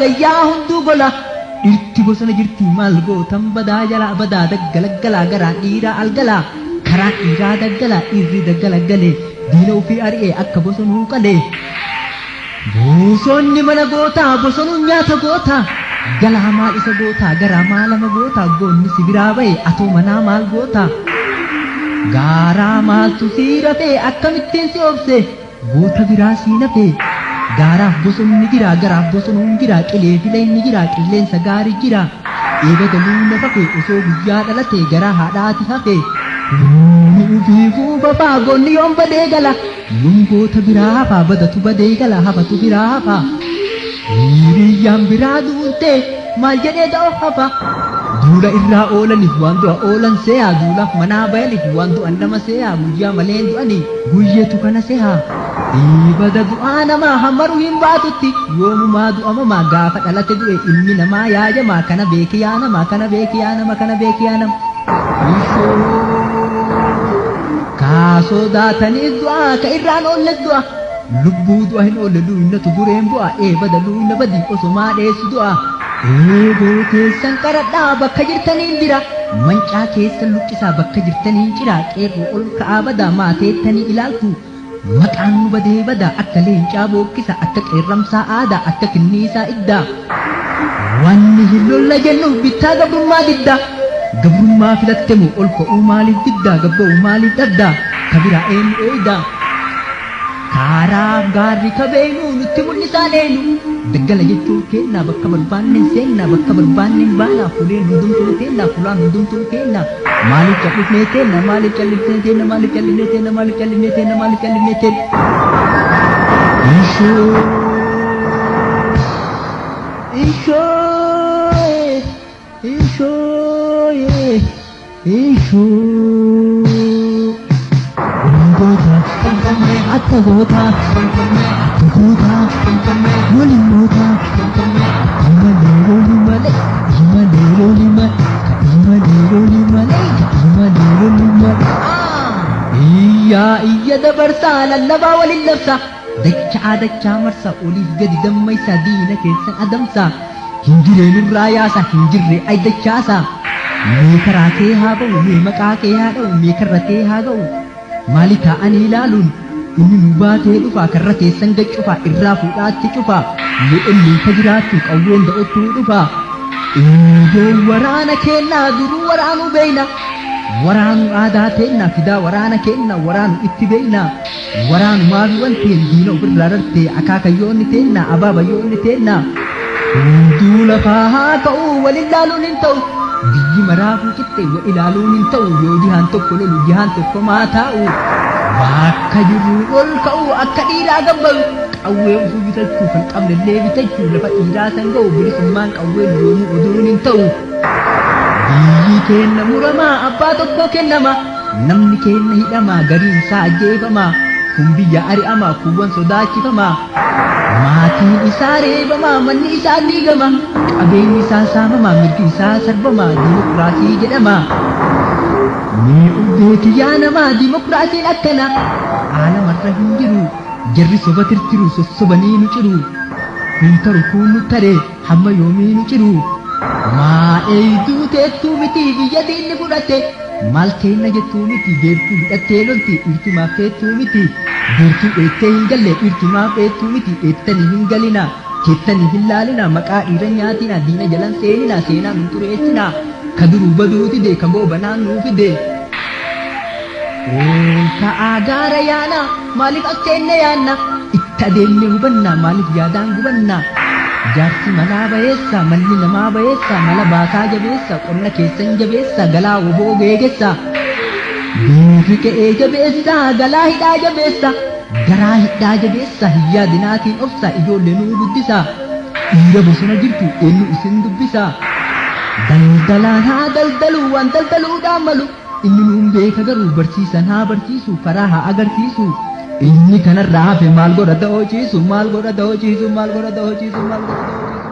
Gayyaa hunduu gola. Dhirti bosona jirti maal gootan badaa jalaa badaa daggala galaa garaan dhiiraa algalaa karaan dhiiraa daggalaa dhiirri daggala galee diina ofii ari'ee akka bosonuu qalee. Bosonni mana gootaa bosonuun nyaata gootaa galaa maal isa gootaa garaa maalama gootaa goonni si biraa bahe atoo manaa maal gootaa. Gaaraa maaltu sii rafee akkamittiin si obse goota biraa sii nafee gaaraaf bosonni jira garaaf bosonuun jira qilee filayni jira qilleensa gaarii jira eega galuu lafa fee osoo guyyaa dhalate garaa haadhaati hafe humni ufii fuufafaa goonni yoom badee gala yoom goota biraa hafaa badatu badee gala hafatu biraa hafaa hiriyyaan biraa duulte maal jedhee da'oo hafa duula irraa oolaniif waan du'a oolan seeyaa duulaaf manaa bayaniif waan du'an nama seeyaa guyyaa maleen du'anii guyyeetu kana seeyaa Dhiibada du'aa namaa hammaru hin baatutti yoomumaa du'amamaa gaafa dhalate du'e ilmi namaa yaajamaa kana beeki yaa namaa kana beeki yaa nama kana beeki yaa nama. Kaa sodaataniis du'aa ka irraan oolles du'a lubbuu du'a hin oolle luuynatu dureen bu'a eebada luuyna badii osomaa dheessu du'a. Eegoo keessan qaradhaa bakka jirtaniin dira mancaa keessan luqqisaa bakka jirtaniin ciraa qeerroo ol ka'aa badaa maateettanii ilaaltu. Maqaan nu badee badaa akka leencaa bookkisa akka qeerramsaa aadaa akka kinniisaa iddaa. Wanni hin lolla jennuuf bittaa gabrummaa diddaa. Gabrummaa filatte moo ol ka'uu maaliif diddaa gabba'uu maaliif dhabdaa ka biraa eenyu eeydaa. Kaaraaf gaarri ka beeynu nutti mul'isaa leenu. Daggala jechuun keennaa bakka barbaanneen seennaa bakka barbaanneen baanaa fuleen hundumtuu teennaa fulaan hundumtuu keennaa. Maaliif cal'ifnee teenna maaliif cal'ifnee teenna maaliif cal'ifnee teenna maaliif cal'ifnee teenna maaliif cal'ifnee teenna. Ishoo ishoo ishoo ishoo. Goota akka goota akka goota waliin goota malee loli malee malee loli malee malee loli malee malee loli malee. Iyyaa iyya dabarsaa lallabaa waliin labsaa dachaa dachaa marsaa oliif gadi dammaysaa diina keessan adamsaa hin jiree nurraa yaasaa hin jirre ay dachaasaa. Mee karaa kee haa ba'u mee maqaa kee haa dha'u mee karra kee haa ga'u maali taa'anii ilaaluun inni nu baatee dhufaa karra keessan gad cufaa irraa fuudhaatti cufaa mee inni ka jiraattu qawween da'ottuu dhufaa. Eegoo waraana keennaa duruu waraanuu beeyna waraanuu aadaa teennaa fidaa waraana keennaa waraanu itti beeyna waraanu maafi wanteen diina ofirraa rartee akaakayyoonni teennaa abaabayyoonni teennaa. Hunduu lafaa haa ka'uu wal ilaaluun hin ta'u biyyi maraafuu qixxee wal ilaaluun hin ta'u yoo jihaan tokko lolu jihaan tokko maa taa'u bakka jirru ol ka'uu akka dhiiraa gabbaru qawwee ofii bitachuu kan qabnellee bitachuu lafa dhiiraa san ga'u bilisummaan qawween yoomuu oduun hin ta'u. Biyyi keenna muramaa abbaa tokko kennama namni keenna hidhamaa gariin isaa ajjeefamaa kun biyya ari'amaa kuuwwan sodaachifamaa. Maatiin isaa reebamaa manni isaa diigama qabeenyi isaa saamamaa mirgi isaa sarbamaa diimokiraasii jedhama. Mee uf yaa namaa diimokiraasiin akkana aalamarra hin jiru jarri soba tirtiru sossobanii nu ciru kun taru kun nu tare hamma yoomii nu ciru. Maa eeyduu teettuu miti biyya diinni fudhate maal keenna jettuu miti deertuu hidhattee lolti dhiirtumaaf teettuu miti deertuu dheettee hin galle dhiirtumaaf dheettuu miti dheettanii hin galina keettanii hin laalina maqaa dhiira nyaatina diina jalan seenina seenaa nun xureessina ka duruu baduu dide ka goobanaan nuu fide. Ol ka'aa gaara yaana maaliif as teenne yaanna itti adeemne hubanna maaliif yaadaan gubanna. Jaarsi malaa bayeessa malli namaa bayeessa mala baasaa jabeessa qonna keessan jabeessa galaa woboo geegessa. Beerri qe'ee jabeessa galaa hidhaa jabeessa garaa hidhaa jabeessa hiyyaa dinaatiin obsa ijoollee nuu guddisa. Dhiira bosona jirtu eenyu isin dubbisa. Daldalaan haa daldalu waan daldaluudhaan malu inni nuun beeka garuu barsiisan haa barsiisu karaa haa agarsiisu. Inni kanarraa hafe maal godha da'oo ciisu maal godha da'oo ciisu maal godha da'oo ciisu maal godha da'oo ciisu.